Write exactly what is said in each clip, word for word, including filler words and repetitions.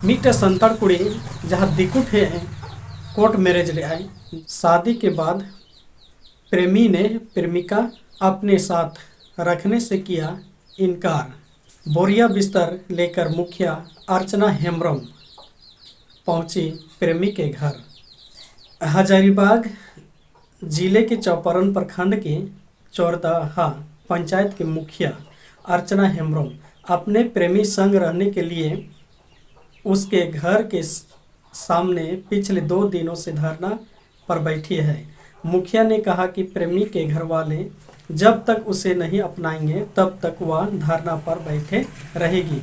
ᱢᱤᱫᱴᱮᱱ ᱥᱟᱱᱛᱟᱲ ᱠᱩᱲᱤ ᱡᱟᱦᱟᱸ ᱫᱤᱠᱩ ᱴᱷᱮᱱ ᱠᱳᱨᱴ ᱢᱮᱨᱮᱡᱽ ᱞᱮᱫᱟᱭ, ᱥᱟᱫᱤ ᱠᱮ ᱵᱟᱫ ᱯᱨᱮᱢᱤ ᱱᱮ ᱯᱨᱮᱢᱤᱠᱟ ᱟᱯᱱᱮ ᱥᱟᱛᱷ ᱨᱟᱠᱷᱱᱮ ᱥᱮ ᱠᱤᱭᱟ ᱤᱱᱠᱟᱨ᱾ ᱵᱳᱨᱤᱭᱟ ᱵᱤᱥᱛᱟᱨ ᱞᱮᱠᱟᱨ ᱢᱩᱠᱷᱤᱭᱟ ᱟᱨᱪᱱᱟ ᱦᱮᱢᱵᱨᱚᱢ ᱯᱚᱦᱪᱤ ᱯᱨᱮᱢᱤ ᱠᱮ ᱜᱷᱟᱨ᱾ ᱦᱟᱡᱟᱨᱤᱵᱟᱜᱽ ᱡᱤᱞᱮ ᱠᱮ ᱪᱚᱯᱟᱨᱚᱱ ᱯᱨᱚᱠᱷᱚᱸᱰ ᱠᱮ ᱪᱳᱨᱫᱟᱦᱟ ᱯᱚᱧᱪᱟᱭᱮᱛ ᱠᱮ ᱢᱩᱠᱷᱤᱭᱟ ᱟᱨᱪᱱᱟ ᱦᱮᱢᱵᱨᱚᱢ ᱟᱯᱱᱮ ᱯᱨᱮᱢᱤ ᱥᱚᱝᱜ ᱨᱟᱦᱱᱮ ᱠᱮ ᱞᱤᱭᱮ ᱩᱥᱠᱮ ᱜᱷᱟᱨ ᱠᱮ ᱥᱟᱢᱱᱮ ᱯᱤᱪᱷᱞᱮ ᱫᱳ ᱫᱤᱱᱳ ᱥᱮ ᱫᱷᱟᱨᱱᱟ ᱯᱨ ᱵᱟᱭᱴᱷᱤ ᱦᱟᱭ᱾ ᱢᱩᱠᱷᱤᱭᱟ ᱱᱮ ᱠᱟᱦᱟ ᱠᱤ ᱯᱨᱮᱢᱤ ᱠᱮ ᱜᱷᱟᱨ ᱣᱟᱞᱮ ᱡᱟᱵ ᱛᱟᱠ ᱩᱥᱮ ᱱᱟᱦᱤ ᱟᱯᱱᱟᱭᱮᱸᱜᱮ ᱛᱟᱵ ᱛᱟᱠ ᱣᱟ ᱫᱷᱟᱨᱱᱟ ᱯᱨ ᱵᱟᱭᱴᱷᱮ ᱨᱟᱦᱮᱸᱜᱤ᱾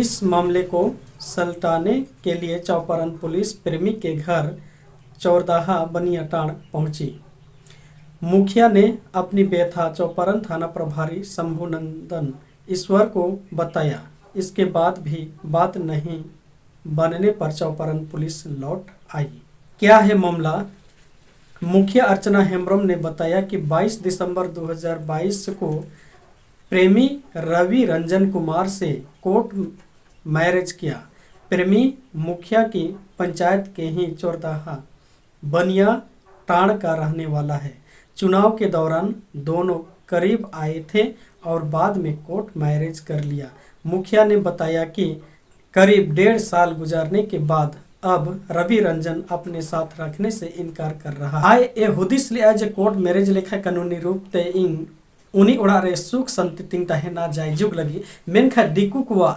ᱤᱥ ᱢᱟᱢᱞᱮ ᱠᱳ ᱥᱟᱞᱴᱟᱱᱮ ᱠᱮ ᱞᱤᱭᱮ ᱪᱚᱯᱟᱨᱚᱱ ᱯᱩᱞᱤᱥ ᱯᱨᱮᱢᱤ ᱠᱮ ᱜᱷᱟᱨ ᱪᱳᱨᱫᱟᱦᱟ ᱵᱟᱱᱤᱭᱟ ᱴᱟᱲ ᱯᱚᱦᱪᱤ᱾ ᱢᱩᱠᱷᱤᱭᱟ ᱱᱮ ᱟᱯᱱᱤ ᱵᱮᱛᱷᱟ ᱪᱳᱯᱟᱨᱚᱱ ᱛᱷᱟᱱᱟ ᱯᱨᱚᱵᱷᱟᱨᱤ ᱥᱚᱢᱵᱷᱩ ᱱᱚᱱᱫᱚᱱ ᱤᱥᱣᱟᱨ ᱠᱳ ᱵᱟᱛᱟᱭᱟ᱾ ᱤᱥᱠᱮ ᱵᱟᱫ ᱵᱷᱤ ᱵᱟᱛ ᱱᱟᱦᱤ ᱵᱟᱱᱮᱱᱮ ᱯᱨ ᱪᱳᱯᱟᱨᱚᱱ ᱯᱩᱞᱤᱥ ᱞᱚᱴ ᱟᱭᱤ᱾ ᱠᱮᱭᱟ ᱦᱮ ᱢᱟᱢᱞᱟ? ᱢᱩᱠᱷᱤᱭᱟ ᱟᱨᱪᱱᱟ ᱦᱮᱢᱵᱨᱚᱢ ᱱᱮ ᱵᱟᱛᱟᱭᱟ ᱠᱤ ᱵᱟᱭᱤᱥ ᱫᱤᱥᱚᱢᱵᱚᱨ ᱫᱩ ᱦᱟᱡᱟᱨ ᱵᱟᱭᱤᱥ ᱠᱳ ᱯᱨᱮᱢᱤ ᱨᱟᱵᱤ ᱨᱚᱧᱡᱚᱱ ᱠᱩᱢᱟᱨ ᱥᱮ ᱠᱳᱨᱴ ᱢᱮᱨᱮᱡᱽ ᱠᱮᱭᱟ᱾ ᱯᱨᱮᱢᱤ ᱢᱩᱠᱷᱤᱭᱟ ᱠᱤ ᱯᱚᱧᱪᱟᱭᱮᱛ ᱠᱮ ᱦᱤ ᱪᱳᱨᱫᱟᱦᱟ बनिया टांड का रहने वाला है। चुनाव के दौरान दोनों करीब आए थे और बाद में कोर्ट मैरिज कर लिया। मुखिया ने बताया कि करीब डेढ़ साल गुजरने के बाद अब रवि रंजन अपने साथ रखने से इनकार कर रहा है। ᱟᱡ ᱮ ᱦᱩᱫᱤᱥ ᱞᱮᱫᱼᱟ ᱡᱮ ᱠᱳᱨᱴ ᱢᱮᱨᱮᱡᱽ ᱞᱮᱠᱷᱟᱱ ᱠᱟᱹᱱᱩᱱᱤ ᱨᱩᱯ ᱛᱮ ᱤᱧ ᱩᱱᱤ ᱚᱲᱟᱜ ᱨᱮ ᱥᱩᱠ ᱥᱟᱱᱛᱤ ᱛᱤᱧ ᱛᱟᱦᱮᱱᱟ ᱡᱟᱭᱡᱩᱜᱽ ᱞᱟᱹᱜᱤᱫ᱾ ᱢᱮᱱᱠᱷᱟᱱ ᱫᱤᱠᱩ ᱠᱚᱣᱟᱜ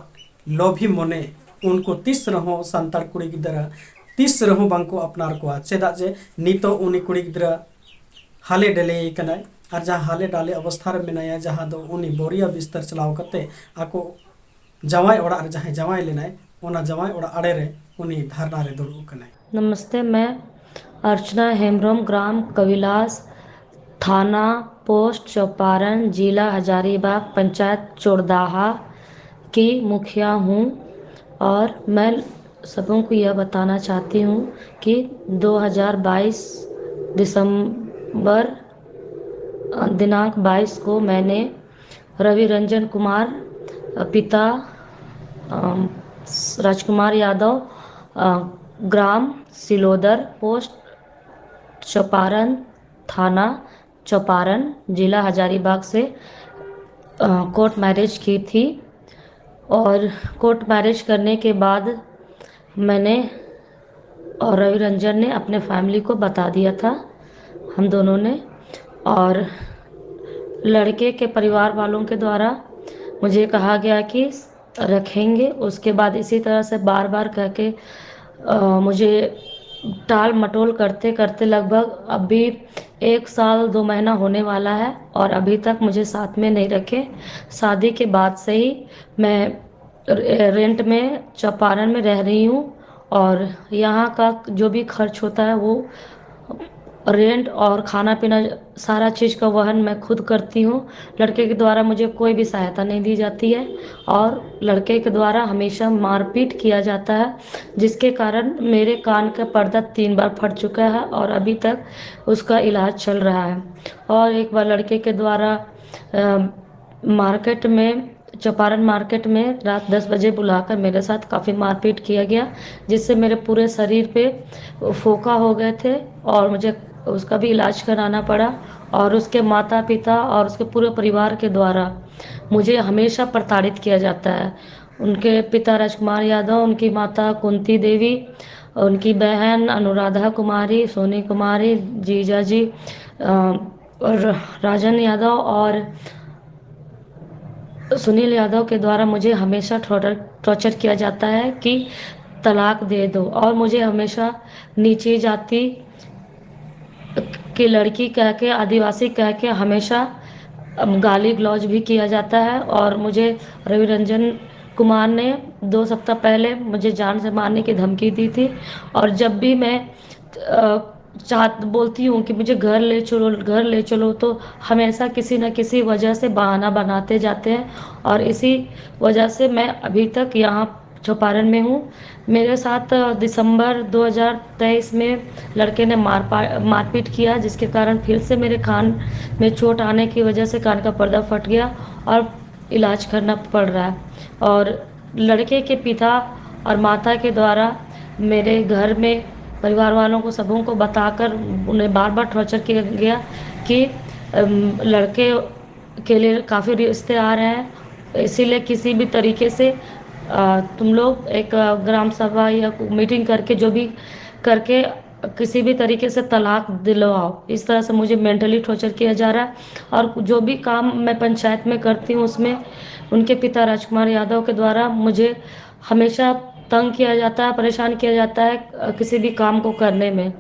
ᱞᱚᱵᱷᱤ ᱢᱚᱱᱮ ᱩᱱᱠᱩ ᱛᱤᱥ ᱨᱮᱦᱚᱸ ᱥᱟᱱᱛᱟᱲ ᱠᱩᱲᱤ ᱜᱤᱫᱽᱨᱟᱹ ᱛᱤᱥ ᱨᱮᱦᱚᱸ ᱵᱟᱝᱠᱚ ᱟᱯᱱᱟᱨ ᱠᱚᱣᱟ᱾ ᱪᱮᱫᱟᱜ ᱡᱮ ᱱᱤᱛᱚᱜ ᱩᱱᱤ ᱠᱩᱲᱤ ᱜᱤᱫᱽᱨᱟᱹ ᱦᱟᱞᱮ ᱰᱟᱞᱮ ᱠᱟᱱᱟᱭ, ᱟᱨ ᱡᱟᱦᱟᱸ ᱦᱟᱞᱮ ᱰᱟᱞᱮ ᱚᱵᱚᱥᱛᱷᱟ ᱨᱮ ᱢᱮᱱᱟᱭᱟ, ᱡᱟᱦᱟᱸ ᱫᱚ ᱩᱱᱤ ᱵᱳᱨᱤᱭᱟ ᱵᱤᱥᱛᱟᱨ ᱪᱟᱞᱟᱣ ᱠᱟᱛᱮ ᱟᱠᱚ ᱡᱟᱶᱟᱭ ᱚᱲᱟᱜ ᱨᱮ ᱡᱟᱦᱟᱸᱭ ᱡᱟᱶᱟᱭ ᱞᱮᱱᱟᱭ, ᱚᱱᱟ ᱡᱟᱶᱟᱭ ᱚᱲᱟᱜ ᱟᱲᱮ ᱨᱮ ᱩᱱᱤ ᱫᱷᱟᱨᱱᱟ ᱨᱮ ᱫᱩᱲᱩᱵ ᱟᱠᱟᱱᱟᱭ᱾ नमस्ते, मैं अर्चना हेम्ब्रम, ग्राम कविलास, थाना पोस्ट चौपारण, जिला हजारीबाग, पंचायत चोरदाहा की मुखिया हूँ और मैं सबों को यह बताना चाहती हूँ कि दो हज़ार बाईस दिसंबर, अ, दिनांक बाईस को मैंने रवि रंजन कुमार, अ, पिता, अम, राजकुमार यादव, अ, ग्राम सिलोदर, पोस्ट चौपारण, थाना चौपारण, जिला हजारीबाग से, अ, कोर्ट मैरिज की थी। और कोर्ट मैरिज करने के बाद मैंने और रवि रंजन ने अपने फैमिली को बता दिया था, हम दोनों ने। और लड़के के परिवार वालों के द्वारा मुझे कहा गया कि रखेंगे, उसके बाद इसी तरह से बार बार कह के, अ, मुझे टाल मटोल करते करते लगभग अभी एक साल दो महीना होने वाला है और अभी तक मुझे साथ में नहीं रखे। शादी के बाद से ही मैं रे-, रेंट में चौपारण में रह रही हूँ और यहाँ का जो भी खर्च होता है वो रेंट और खाना पीना, सारा चीज़ का वहन मैं खुद करती हूँ। लड़के के द्वारा मुझे कोई भी सहायता नहीं दी जाती है और लड़के के द्वारा हमेशा मारपीट किया जाता है, जिसके कारण मेरे कान का पर्दा तीन बार फट चुका है और अभी तक उसका इलाज चल रहा है। और एक बार लड़के के द्वारा, अ, मार्केट में, चौपारण मार्केट में रात दस बजे बुलाकर मेरे साथ काफ़ी मारपीट किया गया, जिससे मेरे पूरे शरीर पे फोका हो गए थे और मुझे उसका भी इलाज कराना पड़ा। और उसके माता पिता और उसके पूरे परिवार के द्वारा मुझे हमेशा प्रताड़ित किया जाता है। उनके पिता राजकुमार यादव, उनकी माता कुंती देवी, उनकी बहन अनुराधा कुमारी, सोनी कुमारी, जीजा जी, अ, और राजन यादव और सुनील यादव के द्वारा मुझे हमेशा टॉर्चर टॉर्चर किया जाता है कि तलाक दे दो, और मुझे हमेशा नीची जाति की लड़की कह के, आदिवासी कह के हमेशा गाली गलौज भी किया जाता है। और मुझे रवि रंजन कुमार ने दो सप्ताह पहले मुझे जान से मारने की धमकी दी थी। और जब भी मैं, अ, चाह बोलती हूँ कि मुझे घर ले चलो, घर ले चलो, तो हमेशा किसी न किसी वजह से बहाना बनाते जाते हैं। और इसी वजह से मैं अभी तक यहाँ चौपारण में हूँ। मेरे साथ, अ, दिसंबर दो हज़ार तेईस में लड़के ने मारपा मारपीट किया, जिसके कारण फिर से मेरे कान में चोट आने की वजह से कान का पर्दा फट गया और इलाज करना पड़ रहा है। और लड़के के पिता और माता के द्वारा मेरे घर में परिवार वालों को, सबों को बताकर उन्हें बार बार टॉर्चर किया गया कि लड़के के लिए काफ़ी रिश्ते आ रहे हैं, इसीलिए किसी भी तरीके से तुम लोग एक ग्राम सभा या मीटिंग करके, जो भी करके, किसी भी तरीके से तलाक दिलवाओ। इस तरह से मुझे मेंटली टॉर्चर किया जा रहा है। और जो भी काम मैं पंचायत में करती हूँ, उसमें उनके पिता राजकुमार यादव के द्वारा मुझे हमेशा तंग किया जाता है, परेशान किया जाता है। किसी भी काम को करने में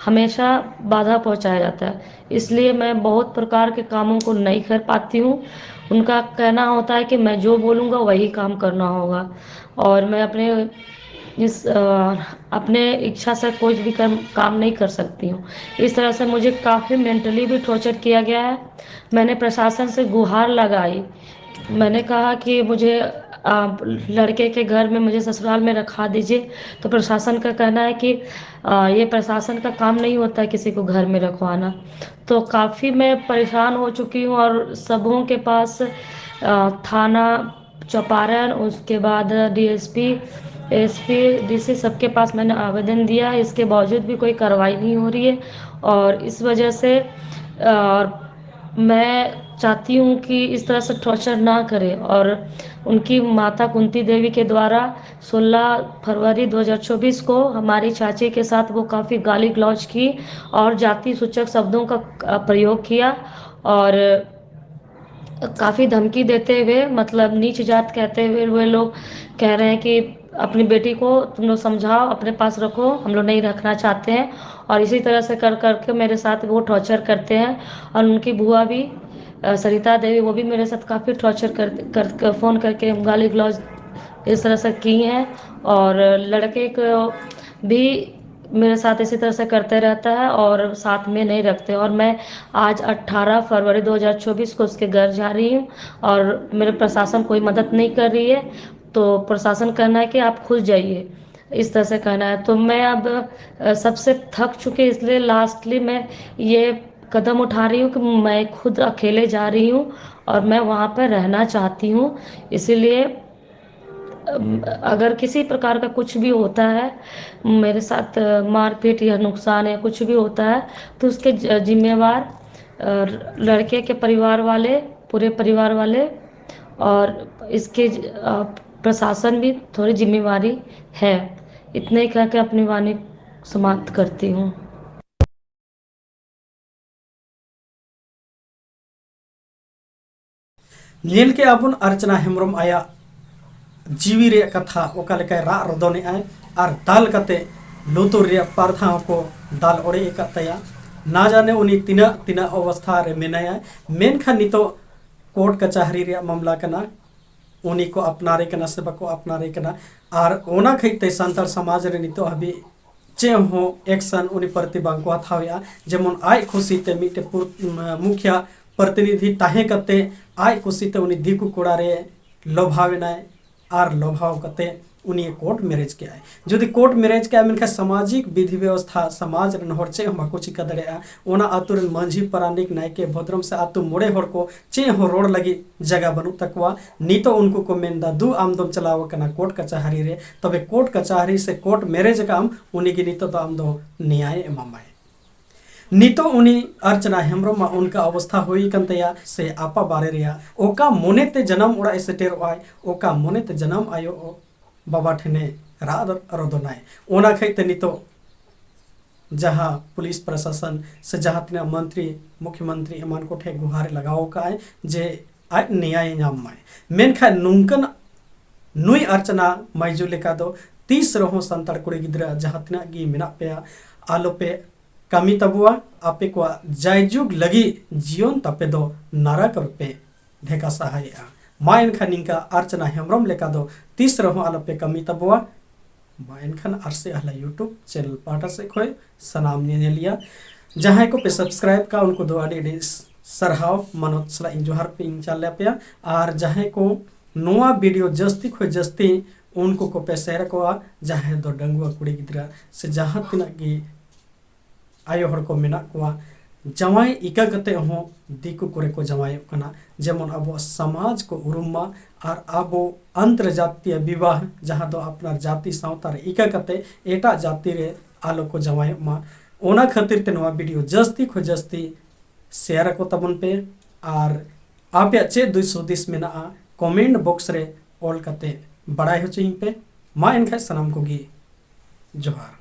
हमेशा बाधा पहुंचाया जाता है, इसलिए मैं बहुत प्रकार के कामों को नहीं कर पाती हूँ। उनका कहना होता है कि मैं जो बोलूँगा, वही काम करना होगा, और मैं अपने इस अपने इच्छा से कुछ भी कर, काम नहीं कर सकती हूँ। इस तरह से मुझे काफ़ी मेंटली भी टॉर्चर किया गया है। मैंने प्रशासन से गुहार लगाई, मैंने कहा कि मुझे लड़के के घर में, मुझे ससुराल में रखा दीजिए। तो प्रशासन का कहना है कि ये प्रशासन का काम नहीं होता है किसी को घर में रखवाना। तो काफ़ी मैं परेशान हो चुकी हूँ और सबों के पास, थाना चंपारण, उसके बाद डीएसपी, एसपी, डीसी, सबके पास मैंने आवेदन दिया। इसके बावजूद भी कोई कार्रवाई नहीं हो रही है, और इस वजह से और मैं चाहती हूँ कि इस तरह से टॉर्चर ना करें। और उनकी माता कुंती देवी के द्वारा सोलह फरवरी दो हज़ार चौबीस को हमारी चाची के साथ वो काफ़ी गाली गलौज की और जाति सूचक शब्दों का प्रयोग किया, और काफ़ी धमकी देते हुए, मतलब नीच जात कहते हुए, वे लोग कह रहे हैं कि अपनी बेटी को तुम लोग समझाओ, अपने पास रखो, हम लोग नहीं रखना चाहते हैं। और इसी तरह से कर करके मेरे साथ वो टॉर्चर करते हैं। और उनकी बुआ भी, सरिता देवी, वो भी मेरे साथ काफ़ी टॉर्चर कर, कर, कर फ़ोन करके गाली गलौज इस तरह से की हैं। और लड़के को भी मेरे साथ इसी तरह से करते रहता है और साथ में नहीं रखते। और मैं आज अट्ठारह फरवरी दो हज़ार चौबीस को उसके घर जा रही हूँ और मेरे प्रशासन कोई मदद नहीं कर रही है। तो प्रशासन कहना है कि आप खुद जाइए, इस तरह से कहना है। तो मैं अब सबसे थक चुके, इसलिए लास्टली मैं ये कदम उठा रही हूँ कि मैं खुद अकेले जा रही हूँ और मैं वहाँ पर रहना चाहती हूँ। इसीलिए अगर किसी प्रकार का कुछ भी होता है, मेरे साथ मारपीट या नुकसान या कुछ भी होता है, तो उसके जिम्मेवार लड़के के परिवार वाले, पूरे परिवार वाले, और इसके प्रशासन भी थोड़ी जिम्मेवारी है। इतने ही कह के अपनी वाणी समाप्त करती हूँ। ᱧᱮᱞ ᱠᱮᱜᱼᱟ ᱵᱚᱱ ᱟᱨᱪᱟᱱᱟ ᱦᱮᱢᱵᱨᱚᱢ ᱟᱭᱟᱜ ᱡᱤᱣᱤ ᱨᱮᱭᱟᱜ ᱠᱟᱛᱷᱟ ᱚᱠᱟ ᱞᱮᱠᱟᱭ ᱨᱟᱜ ᱨᱚᱫᱚᱱᱮᱜᱼᱟᱭ ᱟᱨ ᱫᱟᱞ ᱠᱟᱛᱮ ᱞᱩᱛᱩᱨ ᱨᱮᱭᱟᱜ ᱯᱟᱨᱫᱷᱟ ᱦᱚᱸᱠᱚ ᱫᱟᱞ ᱚᱲᱮᱡ ᱟᱠᱟᱫ ᱛᱟᱭᱟ᱾ ᱱᱟ ᱡᱟᱱᱮ ᱩᱱᱤ ᱛᱤᱱᱟᱹᱜ ᱛᱤᱱᱟᱹᱜ ᱚᱵᱚᱥᱛᱷᱟ ᱨᱮ ᱢᱮᱱᱟᱭᱟ, ᱢᱮᱱᱠᱷᱟᱱ ᱱᱤᱛᱚᱜ ᱠᱳᱨᱴ ᱠᱟᱪᱟᱦᱟᱨᱤ ᱨᱮᱭᱟᱜ ᱢᱟᱢᱞᱟ ᱠᱟᱱᱟ᱾ ᱩᱱᱤ ᱠᱚ ᱟᱯᱱᱟᱨᱮ ᱠᱟᱱᱟ ᱥᱮ ᱵᱟᱠᱚ ᱟᱯᱱᱟᱨᱮ ᱠᱟᱱᱟ, ᱟᱨ ᱚᱱᱟ ᱠᱷᱟᱹᱛᱤᱨ ᱛᱮ ᱥᱟᱱᱛᱟᱲ ᱥᱚᱢᱟᱡᱽ ᱨᱮ ᱱᱤᱛᱚᱜ ᱦᱟᱹᱵᱤᱡ ᱪᱮᱫ ᱦᱚᱸ ᱮᱠᱥᱚᱱ ᱩᱱᱤ ᱯᱨᱚᱛᱤ ᱵᱟᱝ ᱠᱚ ᱦᱟᱛᱟᱣᱮᱜᱼᱟ᱾ ᱡᱮᱢᱚᱱ ᱟᱡ ᱠᱷᱩᱥᱤ ᱛᱮ ᱢᱤᱫᱴᱮᱱ ᱯᱩᱨ-, ᱢᱩᱠᱷᱤᱭᱟ ᱯᱨᱚᱛᱤᱱᱤᱫᱷᱤ ᱛᱟᱦᱮᱸ ᱠᱟᱛᱮ ᱟᱡ ᱠᱩᱥᱤ ᱛᱮ ᱩᱱᱤ ᱫᱤᱠᱩ ᱠᱚᱲᱟ ᱨᱮ ᱞᱚᱵᱷᱟᱣ ᱮᱱᱟᱭ ᱟᱨ ᱞᱚᱵᱷᱟᱣ ᱠᱟᱛᱮ ᱩᱱᱤ ᱠᱳᱨᱴ ᱢᱮᱨᱮᱡᱽ ᱠᱮᱜᱼᱟᱭ᱾ ᱡᱩᱫᱤ ᱠᱳᱨᱴ ᱢᱮᱨᱮᱡᱽ ᱠᱮᱜᱼᱟᱭ, ᱢᱮᱱᱠᱷᱟᱱ ᱥᱟᱢᱟᱡᱤᱠ ᱵᱤᱫᱷᱤ ᱵᱮᱵᱚᱥᱛᱷᱟ, ᱥᱚᱢᱟᱡᱽ ᱨᱮᱱ ᱦᱚᱲ ᱪᱮᱫ ᱦᱚᱸ ᱵᱟᱠᱚ ᱪᱤᱠᱟ ᱫᱟᱲᱮᱭᱟᱜᱼᱟ᱾ ᱚᱱᱟ ᱟᱹᱛᱩ ᱨᱮᱱ ᱢᱟᱹᱡᱷᱤ, ᱯᱟᱨᱟᱱᱤᱠ, ᱱᱟᱭᱠᱮ, ᱵᱷᱚᱫᱽᱨᱚᱢ ᱥᱮ ᱟᱹᱛᱩ ᱢᱚᱬᱮ ᱦᱚᱲ ᱠᱚ ᱪᱮᱫ ᱦᱚᱸ ᱨᱚᱲ ᱞᱟᱹᱜᱤᱫ ᱡᱟᱭᱜᱟ ᱵᱟᱹᱱᱩᱜ ᱛᱟᱠᱚᱣᱟ᱾ ᱱᱤᱛᱚᱜ ᱩᱱᱠᱩ ᱠᱚ ᱢᱮᱱᱫᱟ, "ᱫᱩ, ᱟᱢ ᱫᱚᱢ ᱪᱟᱞᱟᱣ ᱟᱠᱟᱱᱟ ᱠᱳᱨᱴ ᱠᱟᱪᱟᱦᱟᱨᱤ ᱨᱮ, ᱛᱚᱵᱮ ᱠᱳᱨᱴ ᱠᱟᱪᱟᱦᱟᱨᱤ ᱥᱮ ᱠᱳᱨᱴ ᱢᱮᱨᱮᱡᱽ ᱟᱠᱟᱫ ᱟᱢ, ᱩᱱᱤ ᱜᱮ ᱱᱤᱛᱚᱜ ᱫᱚ ᱟᱢ ᱫᱚ ᱱᱮᱭᱟᱭ ᱮᱢᱟᱢᱟᱭ᱾" ᱱᱤᱛᱚᱜ ᱩᱱᱤ ᱟᱨᱪᱟᱱᱟ ᱦᱮᱢᱵᱨᱚᱢ ᱢᱟ ᱚᱱᱠᱟ ᱚᱵᱚᱥᱛᱷᱟ ᱦᱩᱭ ᱟᱠᱟᱱ ᱛᱟᱭᱟ, ᱥᱮ ᱟᱯᱟ ᱵᱟᱨᱮ ᱨᱮᱭᱟᱜ ᱚᱠᱟ ᱢᱚᱱᱮᱛᱮ ᱡᱟᱱᱟᱢ ᱚᱲᱟᱜ ᱮ ᱥᱮᱴᱮᱨᱚᱜ ᱟᱭ, ᱚᱠᱟ ᱢᱚᱱᱮᱛᱮ ᱡᱟᱱᱟᱢ ᱟᱭᱳ ᱵᱟᱵᱟ ᱴᱷᱮᱱᱮ ᱨᱟᱜ ᱨᱚᱫᱚᱱᱟᱭ, ᱚᱱᱟ ᱠᱷᱟᱹᱛᱤᱨ ᱛᱮ ᱱᱤᱛᱚᱜ ᱡᱟᱦᱟᱸ ᱯᱩᱞᱤᱥ ᱯᱨᱚᱥᱟᱥᱚᱱ ᱥᱮ ᱡᱟᱦᱟᱸ ᱛᱤᱱᱟᱹᱜ ᱢᱚᱱᱛᱨᱤ, ᱢᱩᱠᱷᱭᱚᱢᱚᱱᱛᱨᱤ ᱮᱢᱟᱱ ᱠᱚ ᱴᱷᱮᱱ ᱜᱩᱦᱟᱨ ᱞᱟᱜᱟᱣ ᱟᱠᱟᱫ ᱟᱭ ᱡᱮ ᱟᱡ ᱱᱮᱭᱟᱭ ᱧᱟᱢ ᱢᱟᱭ, ᱢᱮᱱᱠᱷᱟᱱ ᱱᱚᱝᱠᱟᱱ ᱱᱩᱭ ᱟᱨᱪᱟᱱᱟ ᱢᱟᱹᱭᱡᱩ ᱞᱮᱠᱟ ᱫᱚ ᱛᱤᱥ ᱨᱮᱦᱚᱸ ᱥᱟᱱᱛᱟᱲ ᱠᱩᱲᱤ ᱜᱤᱫᱽᱨᱟᱹ ᱡᱟᱦᱟᱸ ᱛᱤᱱᱟᱹᱜ ᱜᱮ ᱢᱮᱱᱟᱜ ᱯᱮᱭᱟ, ᱟᱞᱚᱯᱮ ᱠᱟᱹᱢᱤ ᱛᱟᱵᱚᱣᱟ᱾ ᱟᱯᱮ ᱠᱚᱣᱟᱜ ᱡᱟᱭᱡᱩᱜᱽ ᱞᱟᱹᱜᱤᱫ ᱡᱤᱭᱚᱱ ᱛᱟᱯᱮ ᱫᱚ ᱱᱟᱨᱟᱠ ᱨᱮᱯᱮ ᱰᱷᱮᱠᱟ ᱥᱟᱦᱟᱭᱮᱜᱼᱟ᱾ ᱢᱟ ᱮᱱᱠᱷᱟᱱ ᱱᱤᱝᱠᱟ ᱟᱨᱪᱟᱱᱟ ᱦᱮᱢᱵᱨᱚᱢ ᱞᱮᱠᱟ ᱫᱚ ᱛᱤᱥ ᱨᱮᱦᱚᱸ ᱟᱞᱚᱯᱮ ᱠᱟᱹᱢᱤ ᱛᱟᱵᱚᱣᱟ᱾ ᱢᱟ ᱮᱱᱠᱷᱟᱱ ᱟᱨᱥᱤ ᱟᱦᱞᱟ YouTube channel ᱯᱟᱦᱴᱟ ᱥᱮᱫ ᱠᱷᱚᱱ ᱥᱟᱱᱟᱢ ᱧᱮᱧᱮᱞᱤᱭᱟᱹ ᱡᱟᱦᱟᱸᱭ ᱠᱚᱯᱮ subscribe ᱠᱟᱜᱼᱟ, ᱩᱱᱠᱩ ᱫᱚ ᱟᱹᱰᱤ ᱟᱹᱰᱤ ᱥᱟᱨᱦᱟᱣ ᱢᱟᱱᱚᱛ ᱥᱟᱞᱟᱜ ᱤᱧ ᱡᱚᱦᱟᱨ ᱯᱮ ᱤᱧ ᱪᱟᱞ ᱟᱯᱮᱭᱟ᱾ ᱟᱨ ᱡᱟᱦᱟᱸᱭ ᱠᱚ ᱱᱚᱣᱟ video ᱡᱟᱹᱥᱛᱤ ᱠᱷᱚᱱ ᱡᱟᱹᱥᱛᱤ ᱩᱱᱠᱩ ᱠᱚᱯᱮ share ᱟᱠᱚᱣᱟ, ᱡᱟᱦᱟᱸᱭ ᱫᱚ ᱰᱟᱺᱜᱩᱣᱟᱹ ᱠᱩᱲᱤ ᱜᱤᱫᱽᱨᱟᱹ ᱥᱮ ᱡᱟᱦᱟᱸ ᱛᱤᱱᱟᱹᱜ ᱜᱮ ᱟᱭᱳ ᱦᱚᱲ ᱠᱚ ᱢᱮᱱᱟᱜ ᱠᱚᱣᱟ, ᱡᱟᱶᱟᱭ ᱤᱠᱟᱹ ᱠᱟᱛᱮ ᱦᱚᱸ ᱫᱤᱠᱩ ᱠᱚᱨᱮ ᱠᱚ ᱡᱟᱶᱟᱭᱚᱜ ᱠᱟᱱᱟ᱾ ᱡᱮᱢᱚᱱ ᱟᱵᱚᱣᱟᱜ ᱥᱚᱢᱟᱡᱽ ᱠᱚ ᱩᱨᱩᱢ ᱢᱟ ᱟᱨ ᱟᱵᱚ ᱟᱱᱛᱨᱡᱟᱛᱤᱭᱚ ᱵᱤᱵᱟᱦ, ᱡᱟᱦᱟᱸ ᱫᱚ ᱟᱯᱱᱟᱨ ᱡᱟᱹᱛᱤ ᱥᱟᱶᱛᱟ ᱨᱮ ᱤᱠᱟᱹ ᱠᱟᱛᱮ ᱮᱴᱟᱜ ᱡᱟᱹᱛᱤ ᱨᱮ ᱟᱞᱚ ᱠᱚ ᱡᱟᱶᱟᱭᱚᱜ ᱢᱟ, ᱚᱱᱟ ᱠᱷᱟᱹᱛᱤᱨ ᱛᱮ ᱱᱚᱣᱟ ᱵᱷᱤᱰᱤᱭᱳ ᱡᱟᱹᱥᱛᱤ ᱠᱷᱚᱱ ᱡᱟᱹᱥᱛᱤ ᱥᱮᱭᱟᱨ ᱟᱠᱚ ᱛᱟᱵᱚᱱ ᱯᱮ᱾ ᱟᱨ ᱟᱯᱮᱭᱟᱜ ᱪᱮᱫ ᱫᱤᱥ ᱦᱩᱫᱤᱥ ᱢᱮᱱᱟᱜᱼᱟ, ᱠᱚᱢᱮᱱᱴ ᱵᱚᱠᱥ ᱨᱮ ᱚᱞ ᱠᱟᱛᱮ ᱵᱟᱲᱟᱭ ᱦᱚᱪᱚᱭᱤᱧ ᱯᱮ᱾ ᱢᱟ ᱮᱱᱠᱷᱟᱱ ᱥᱟᱱᱟᱢ ᱠᱚᱜᱮ ᱡᱚᱦᱟᱨ᱾